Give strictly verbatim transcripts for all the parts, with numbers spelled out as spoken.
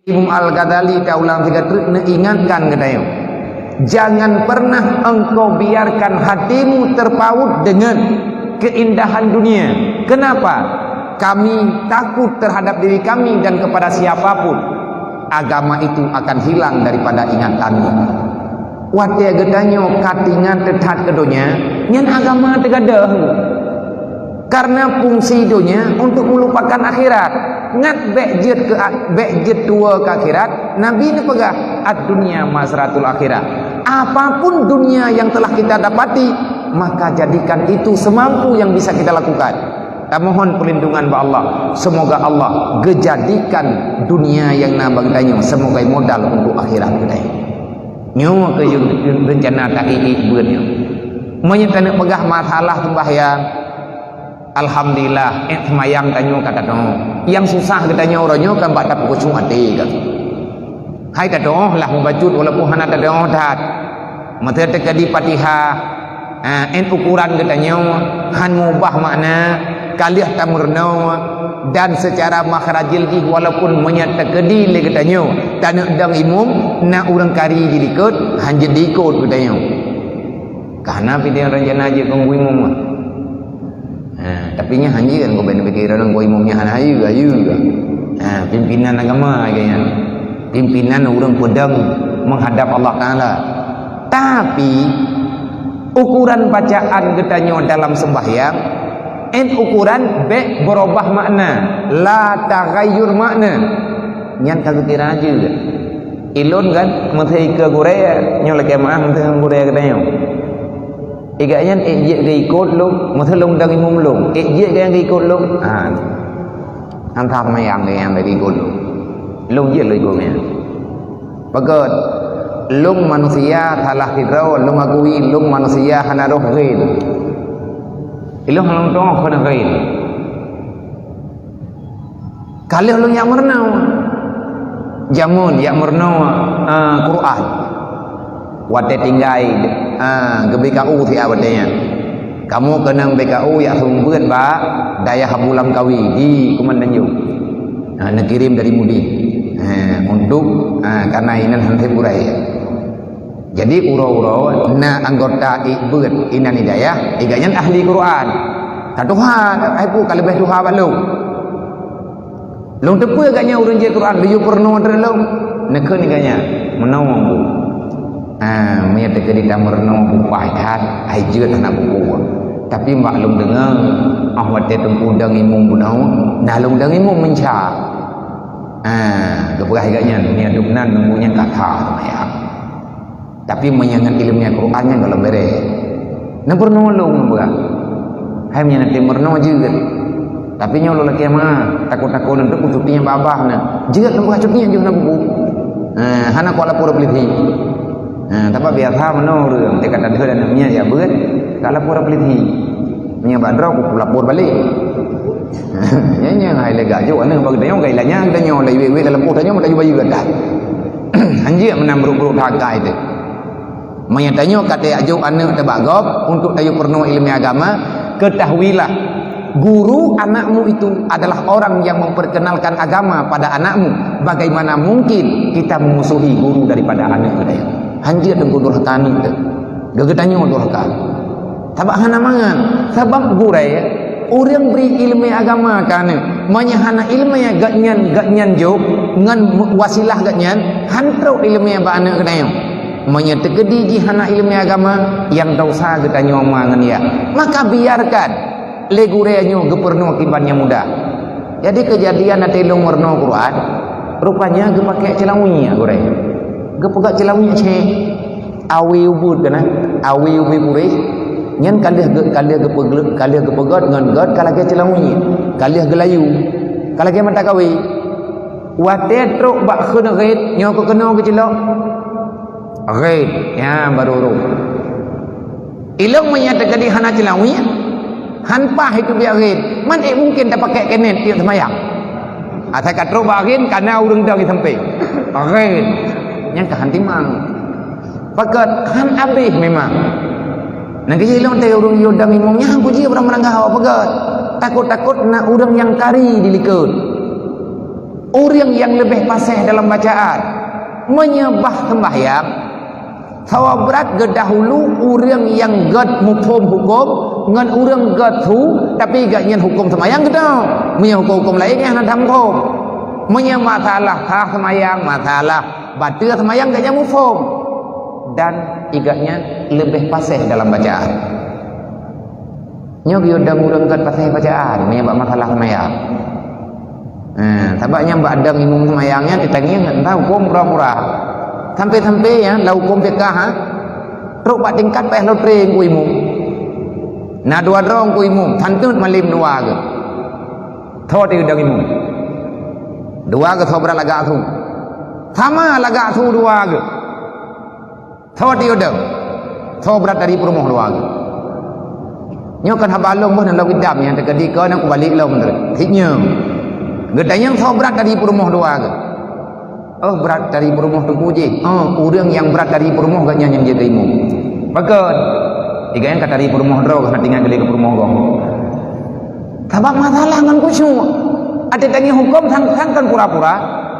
Imam Al-Ghazali taulang tiga treuk neuingatkan geutanyoe, "Jangan pernah engkau biarkan hatimu terpaut dengan keindahan dunia." Kenapa? Kami takut terhadap diri kami dan kepada siapapun. Agama itu akan hilang daripada ingatanmu. Watée geutanyoe ka teuingat teutat keu donya, nyan agama teugadôh. Karena fungsi donya untuk melupakan akhirat. Ngat bék jeuet keu a-, bék jeuet tuwoe keu akhirat, Nabi neupeugah, "Ad-dunya mazratul akhirah." Apapun dunia yang telah kita dapati, maka jadikan itu semampu yang bisa kita lakukan. Tamohon perlindungan bak Allah. Semoga Allah geujadikan dunia nyang na bak geutanyoe sebagai modal untuk akhirat geutanyoe. Nyoe keuh reuncana ta ié beuet nyoe. Meunyoe taneuk peugah masalah sembahyang, alhamdulillah, ék seumayang tanyoe ka tanoe. Nyang susah geutanyoe uroe nyoe kan bak tapeukucok até kan. Hai tatoh lah mubacut walaupun hana tatoh that. Meuteuteuka di Fatihah, ha, ék ukuran geutanyoe han mubah makna, ka lheueh tameurunoe, dan secara makhrajil jih walaupun meunyoe teukeudi lé geutanyoe taneuk dong imum, na ureuëng kari jilikot, han jeuet diikot geutanyoe. Ka hana pideng rencana jeuet keu imum. Ha, tapi nyan han jeuet keu ban pikiran keu imum nyan hana hayeue, hayeue. Ha, pimpinan agama lagée nyan. Pimpinan ureuëng peudong menghadap Allah Taala. Tapi ukuran bacaan geutanyoe dalam sembahyang, ék ukuran bék beurubah makna, la taghayyur makna. Nyan ka geukira jeuet. Ilôn kan meuthai keu gurée, nyoe lakée meuah meuthai gurée geutanyoe. Iga nyan ék jeuet geuikot lôn, meuthai lôn dong imum lôn, ék jeuet geuikot lôn. Ha. Antah mayang nyang dari gulu. Lôn jeuet lôn ikut nyan. Peugét, lôn manusia salah sidroe, lôn akui lôn manusia hana roh ghen. Ilôn lôn tuoh keuneuk ghen. Ka lheueh lôn jak meurunoe. Jameun jak meurunoe, ah, Quran. Watée tinggai, ah, geubi K U siat watée nyan. Kamoe keunong B K U jak seumeubeuet bak dayah Abu Lamkawi di Kumandan Jong. Ah, neukirém dari Mudi. Eh, untuk, ah, karena inan han sép urai. Jadi uroe-uroe na anggota ék beuet inan di dayah, iga nyan ahli Quran. Ka tuha, hai pu ka leubeh tuha bak lôn. Lôn teupeue gobnyan ureuëng jeuet Quran, laju peurunoe treuk lôn. Neukheun gobnyan, meunoe bu. Ah, meunyoe teukeudi tameurunoe bu paih that, hai jeuet hana buku. Tapi bak lôn deungoe, ah watée teungku dong imum bunoe, na lôn dong imum meunsha. Ah, geupeugah gobnyan, meunyoe dum nan nunggu nyan ka that seumayang. Tapi meunyoe ngon ileumèe Quran nyan gohlom bèrèh. Neupeurunoe lôn neupeugah. Hai meunyoe na teumeureunoe jeuet. Tapi nyoe lôn lakèe ma, takot-takot neuteupeue cuti nyang babah na. Jeuet neupeugah cuti nyang jeuet na buku. Ha, hana kuat lapor polisi. Ha, tapi biasa meunoe ureueng, teuka tadeuh dan nyan ya beuet, ka lapor polisi. Meunyoe bak droe ku lapor balek. Nyan nyang hai lé gajok aneuk bak geutanyoe gai lanyang geutanyoe lé wék-wék dalam poh tanyoe meutanyoe bayeue gata. Hanjeuet meunan brok-brok that akai teuh. Meunyoe tanyoe ka tajak jok aneuk teuh bak gob untuk tayue peurunoe ileumèe agama, ketahuilah, guru anakmu itu adalah orang yang memperkenalkan agama pada anakmu. Bagaimana mungkin kita memusuhi guru daripada aneuk geutanyoe? Hanjeuet teungku durhaka aneuk teuh. Geutanyoe durhaka. Sabab hana mangat. Sabab gurèe, ureueng bri ileumèe agama keu aneuk. Meunyoe hana ileumèe gobnyan, gobnyan jok ngon wasilah gobnyan, han trok ileumèe bak aneuk geutanyoe. Meunyoe teukeudi jih hana ileumèe agama, nyang desya geutanyoe ma ngon yah. Maka biarkan lé gurèe nyoe geupeurunoe kiban nyang muda. Jadi keujadian na teulông meurunoe Quran, rupanya geupakèk ceulaweueng gurèe. Geupeugah ceulaweueng cit. Awe ubit keunan, awe ubit puréh, nyan ka lheueh geu-, ka lheueh geupeugét, ka lheueh geupeugét ngon gét ka lagèe ceulaweueng, ka lheueh geulayu, ka lagèe mata kawé. Watèe trok bak kheun ghét, nyoe keuh keunoe geuceulok. Ghét, nyan baru roh. Ilông meunyo teukeudi hana ceulaweueng, han paih itu biak ghét, man ék mungken tapakèk keunan tiep seumayang. Asai ka trok bak ghét, kana ureueng dong di sampéng. Ghét, nyan ka han timang. Pakon han abéh memang. Nyang keujih lôn teuh ureueng yue dong imum nyan han kujih ureueng meurangga awak peugah. Takot-takot na ureueng nyang kari di likot. Ureuëng nyang leubeh paséh dalam bacaan, meunyoe bah seumbahyang, sawa brat geudahulu ureuëng nyang gét muphom huköm ngon ureuëng gét su, tapi gobnyan huköm seumayang geutanyoe. Meunyoe huköm-huköm laén nyan hana muphom. Meunyoe masalah sah seumayang, masalah bateue seumayang gobnyan muphom. Dan gobnyan leubeh paséh dalam bacaan. Nyoe geuyue dong ureuëng gét paséh bacaan, meunyoe bak masalah seumayang. Ha, sabab nyang bak dong imum seumayang nyan teutangieng entah huköm pura-pura. Sampai-sampai nyan lam huköm fiqah, ha, trok bak tingkat payah lotre keu imum. Na dua droe keu imum, santôt malem dua geuh. Tho teuh dong imum. Dua geuh soe brat lagak su. Sama lagak su dua geuh. Tho teuh dong. Soe brat dari peurumoh dua geuh. Nyoe kan haba lom boh nan lom idam nyang teukeudi keu nang kubalek lom tu. Hit nyoe. Geutanyong soe brat dari peurumoh dua geuh. Oh, brat dari peurumoh teungku jih. Oh, ureuëng nyang brat dari peurumoh gobnyan nyang jeuet keu imum. Pakon? Iga nyang ka dari peurumoh droe, hana tinggai keu lé keu peurumoh gob. Sabab masalah ngon khusyuk. Até tangieng huköm sang-sang kan pura-pura.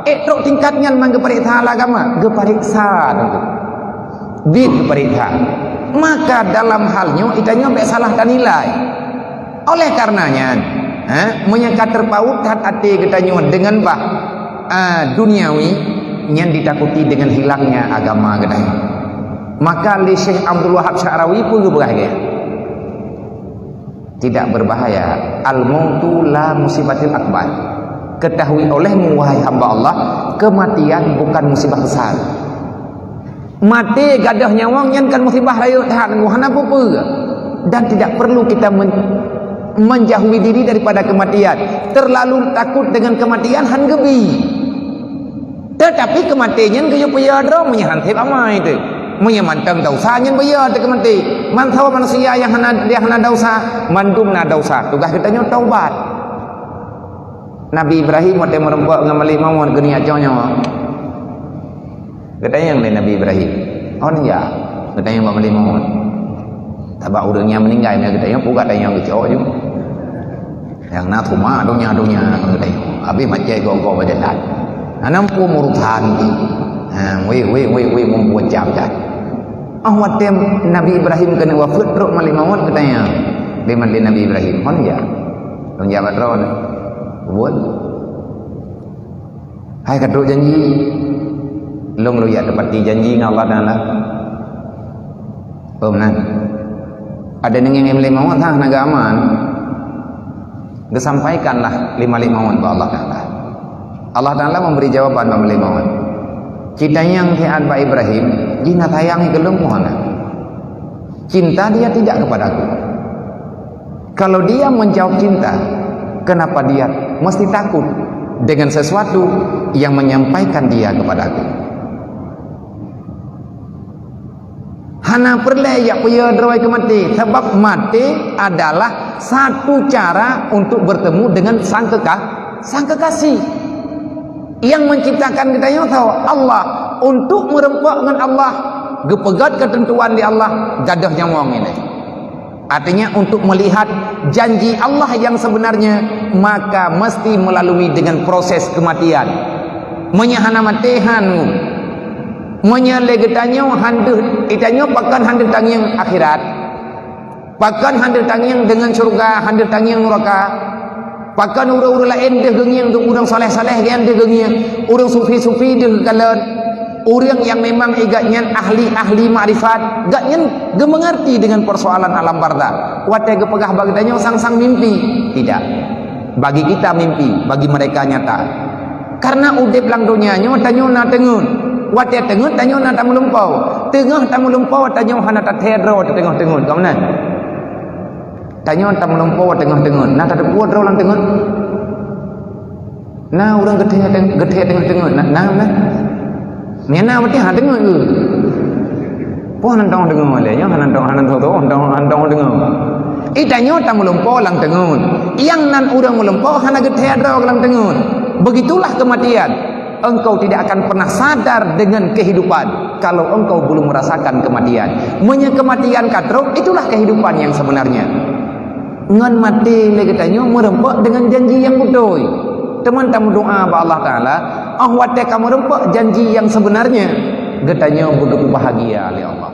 Eh, trok tingkat nyan man geupareksa lam agama. Geupareksa teungku. Bit geupareksa. Maka dalam hal nyoe, geutanyoe bék salah tanilai. Oleh karenanya, ha, meunyoe ka teupaut that até geutanyoe deungon bah, a, duniawi, nyan ditakuti deungon hilangnya agama geutanyoe. Maka lé Syekh Abdul Wahab Sya'rawi peue geupeugah lagée nyan? Tidak berbahaya. Al-mautu la musibatil akbar. Ketahui olehmu, wahai hamba Allah, kematian bukan musibah besar. Maté gadôh nyawöng nyan kan musibah rayeuk that, hana peue-peue. Dan tidak perlu kita men-, menjauhi diri daripada kematian. Terlalu takut dengan kematian han geubi. Tetapi keumaté nyan geuyue peue droe meunyoe han sép amai teuh. Meunyoe mantong desya nyan peue teuh keumaté. Mansawa manusia nyang hana, nyang hana desya, mandum na desya. Tugaih geutanyoe taubat. Nabi Ibrahim watée meurumpok ngon Malik Maut geuniat nyoe. Geutanyong lé Nabi Ibrahim, "On ya?" Geutanyong bak Malik Maut. Sabab ureuëng nyang meuninggai na geutanyong, peugah tanyong geucok ju. Nyang na teuma donya-donya geutanyong. Habéh macet gob-gob bak jalan. Hana muphom urosan jih. Ha, wéh, wéh, wéh, wéh, muphom jam dah. Ah, watée Nabi Ibrahim keuneuk wafeuet, trok Malik Maut geutanyong lé Nabi Ibrahim, "On ya?" Lôn jaweueb droe, "Buet." Hai ka trok janji, lôn lôn jak teupati janji ngon Allah Taala. Oh, meunan. Ada neungieng lé Malik Maut, ha, hana geuaman. Geusampaikanlah lé Malik Maut bak Allah Taala. Allah Taala memberi jawaban bak Malik Maut. Cit tanyong siat bak Ibrahim, jih na sayang keu lôn, hana. Cinta dia tidak kepadaku. Kalau dia menjawab cinta, kenapa dia mesti takut dengan sesuatu yang menyampaikan dia kepadaku? Hana peureulée jak peue droe keu maté, sabab maté adalah satu cara untuk bertemu dengan sang keka-, sang kekasih. Yang menciptakan geutanyoe soe? Allah. Untuk meureumpok ngon Allah, geupeugét keuteuntuan di Allah, gadôh nyawöng ilée. Artinya, untuk melihat janji Allah yang sebenarnya, maka mesti melalui dengan proses kematian. Meunyoe hana maté, han ngu. Meunyoe lé geutanyoe han deuh, geutanyoe pakon han deuh tangieng akhirat? Pakon han deuh tangieng deungon syeuruga, han deuh tangieng nuraka? Pakon ureuëng-ureuëng laén deuh geungieng, ureuëng saleh-saleh nyan deuh geungieng, ureuëng sufi-sufi deuh geukalon? Ureuëng nyang memang igat nyan ahli-ahli makrifat, gat nyan geumeungerti deungon persoalan alam barzakh. Watée geupeugah bak geutanyoe sang-sang mimpi. Tidak. Bagi kita mimpi, bagi mereka nyata. Karena udeb lam donya nyoe tanyoe na teungeut. Watée teungeut tanyoe na tameulumpoe. Teungoh tameulumpoe tanyoe hana tathée droe teungoh teungeut. Ka meunan? Tanyoe tameulumpoe teungoh teungeut. Na tateupeue droe lam teungeut? Na ureuëng geuthée teng-, geuthée teungoh teungeut. Na, na, na. Nyang na beutih hana teungeut keu? Poh hana tong teungoh lé, nyoe hana tong, hana tong, hana tong, hana tong teungoh. Ih, tanyoe tameulumpoe lam teungeut. Nyang nan ureuëng meulumpoe hana geuthée droe lam teungeut. Begitulah kematian. Engkau tidak akan pernah sadar dengan kehidupan kalau engkau belum merasakan kematian. Meunyoe kematian ka trok, itulah kehidupan yang sebenarnya. Ngon maté lé geutanyoe meureumpok deungon janji nyang beutôi. Teuma tameudoa bak Allah Taala, oh watèe ka meureumpok janji nyang sebenarnya, geutanyoe beugeupeubahgia lé Allah.